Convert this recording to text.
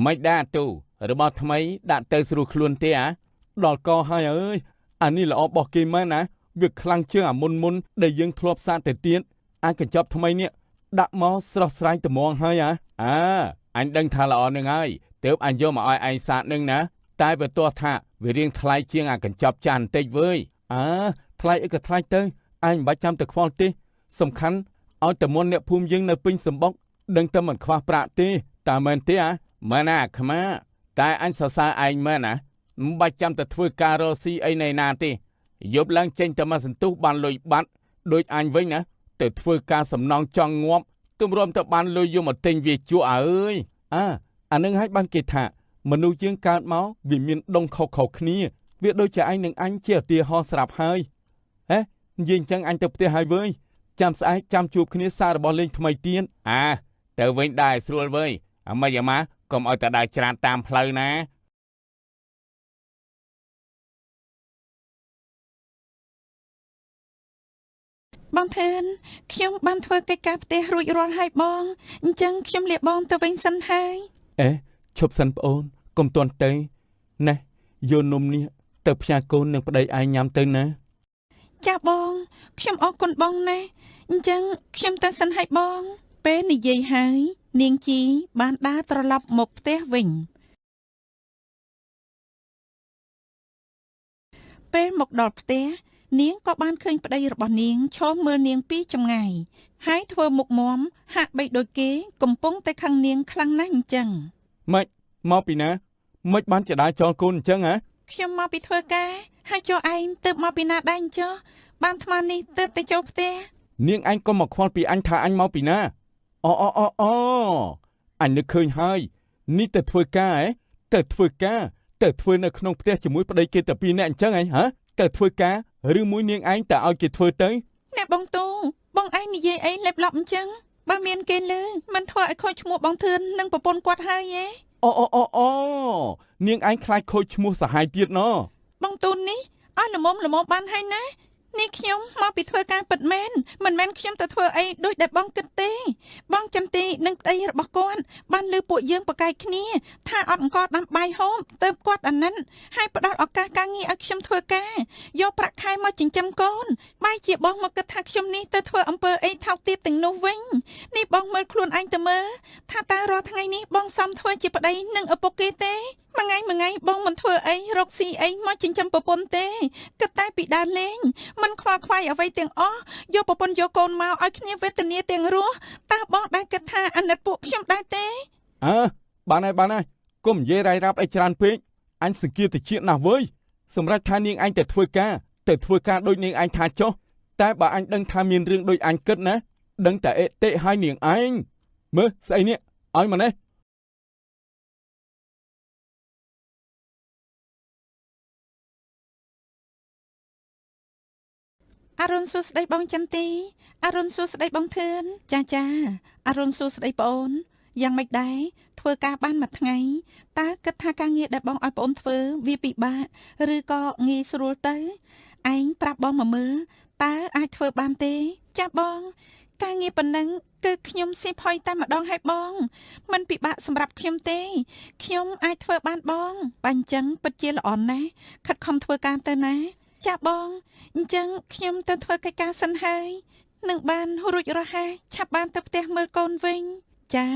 មិនដែរអាទូរបស់ថ្មីដាក់ទៅស្រួលខ្លួនទេអាដល់កហើយអើយអានេះល្អរបស់គេមែនណាវាខ្លាំងជាងអាមុនមុនដែលយើងធ្លាប់សាកទៅទៀតអាចកញ្ចប់ថ្មីនេះដាក់មកស្រស់ស្រាយត្មងហើយអាអើអញដឹងថាល្អនឹងហើយទើបអញយកមកឲ្យឯងសាកនឹងណាតែបើទោះថាវារៀងថ្លៃជាងអាកញ្ចប់ចាស់បន្តិចវើយអើថ្លៃអីក៏ថ្លៃទៅអញមិនបាច់ចាំទៅខ្វល់ទេសំខាន់ឲ្យតែមុនអ្នកភូមិយើងនៅពេញសម្បុកដឹងតែមិនខ្វះប្រាក់ទេតើមែនទេអាមែនណាអាខ្មាតែអញសរសើរឯងមែនណាមិនបាច់ចាំទៅធ្វើការរកស៊ីអីណៃណាទេយប់ឡើងចេញតែមកសន្ទុះបានលុយបាត់ដូចអញវិញណាទៅធ្វើការសំណងចង់ងាប់ទម្រាំទៅបានលុយយកមកទិញវាជក់អើយអាអានឹងឲ្យបានគេថាមនុស្សយើងកើតមកវាមានដងខុសៗគ្នាវាដូចជាឯងនឹងអញជាឧទាហរណ៍ស្រាប់ហើយហេនិយាយអញ្ចឹងអញទៅផ្ទះហើយវើយចាំស្អែកចាំជួបគ្នាសាររបស់លេងថ្មីទៀតអាទៅវិញដែរស្រួលវើយអាម៉េចអាម៉ាកុំឲ្យតែដើរច្រានតាមផ្លូវណា បងធឿនខ្ញុំបានធ្វើកិច្ចការផ្ទះរួចរាល់ហើយបងអញ្ចឹងខ្ញុំលាបងទៅវិញសិនហើយ អេឈប់សិនប្អូនកុំទាន់ទៅណែយកនំនេះទៅផ្ញើកូននិងប្តីឯងញ៉ាំទៅណា ចាបងខ្ញុំអរគុណបងណាស់អញ្ចឹងខ្ញុំទៅសិនហើយបង ពេលនិយាយហើយនាងជីបានដើរត្រឡប់មកផ្ទះវិញពេលមកដល់ផ្ទះនាងក៏បានឃើញប្តីរបស់នាងឈរមើលនាងពីចម្ងាយហើយធ្វើមុខមាំហាក់បីដូចគេកំពុងតែខឹងនាងខ្លាំងណាស់អញ្ចឹង ម៉េចមកពីណាម៉េចបានជាដើរចោលកូនអញ្ចឹងហ៎ ខ្ញុំមកពីធ្វើការហើយចុះឯងទើបមកពីណាដែរអញ្ចោះបានថ្មនេះទើបតែចូលផ្ទះ នាងឯងក៏មកខ្វល់ពីអញថាអញមកពីណាអូអូអូអូអញនឹកឃើញហើយនេះទៅធ្វើការហ៎ទៅធ្វើការទៅធ្វើនៅក្នុងផ្ទះជាមួយប្តីគេតែពីរនាក់អញ្ចឹងហ៎ហ៎ទៅធ្វើការឬមួយនាងឯងតែឲ្យគេធ្វើទៅ អ្នកបងទូបងឯងនិយាយអីលេបឡប់អញ្ចឹងបើមានគេលឺមិនធ្វើឲ្យខូចឈ្មោះបងធឿននិងប្រពន្ធគាត់ហើយទេ អូអូអូអូនាងឯងខ្លាចខូចឈ្មោះសហាយទៀតណ បងទូននេះឲ្យល្មមល្មមបានហើយណានេះខ្ញុំមកពីធ្វើការពិតមែនមិនមែនខ្ញុំទៅធ្វើអីដូចដែលបងគិតទេបងចាំទីនិងប្តីរបស់គាត់បានលឺពួកយើងប្រកែកគ្នាថាអត់អង្គដាំបាយហូបទៅគាត់អាណិតហើយផ្ដល់ឱកាសការងារឲ្យខ្ញុំធ្វើការយកប្រាក់ខែមកចិញ្ចឹមកូនបាយជាបងមកគិតថាខ្ញុំនេះទៅធ្វើអំពើអីថោកទាបទាំងនោះវិញនេះបងមើលខ្លួនឯងទៅមើលថាតើរាល់ថ្ងៃនេះបងសមធ្វើជាប្តីនិងឪពុកគេទេមួយថ្ងៃមួយថ្ងៃបងមិនធ្វើអីរកស៊ីអីមកចិញ្ចឹមប្រពន្ធទេគិតតែពីដើរលេងមិនខ្វល់ខ្វាយអ្វីទាំងអស់យកប្រពន្ធយកកូនមកឲ្យគ្នាវេទនាទាំងរស់តើបងដែរគិតថាអាណិតពួកខ្ញុំដែរទេ អើបានហើយបានហើយកុំនិយាយរ៉ាយរ៉ាប់អីច្រើនពេកអញសង្គាតិចណាស់វើយសម្រាប់ថានាងឯងទៅធ្វើការទៅធ្វើការដូចនាងឯងថាចុះតែបើអញដឹងថាមានរឿងដូចអញគិតណាដឹងតែអេតិឲ្យនាងឯងមើលស្អីនេះឲ្យមកនេះ អរុនសួស្តីបងចន្ទីអរុនសួស្តីបងធឿនចាចាអរុនសួស្តីប្អូនយ៉ាងម៉េចដែរធ្វើការបានមួយថ្ងៃតើគិតថាការងារដែលបងឲ្យប្អូនធ្វើវាពិបាកឬក៏ងាយស្រួលទៅឯងប្រាប់បងមកមើលតើអាចធ្វើបានទេចាបងការងារប៉ុណ្ណឹងគឺខ្ញុំស៊ីផុយតែម្ដងហើយបងមិនពិបាកសម្រាប់ខ្ញុំទេខ្ញុំអាចធ្វើបានបងបាញ់ចឹងពិតជាល្អណាស់ខិតខំធ្វើការទៅណាចាបងអញ្ចឹងខ្ញុំទៅធ្វើកិច្ចការសិនហើយនឹងបានរួចរហ័សឆាប់បានទៅផ្ទះមើលកូនវិញចា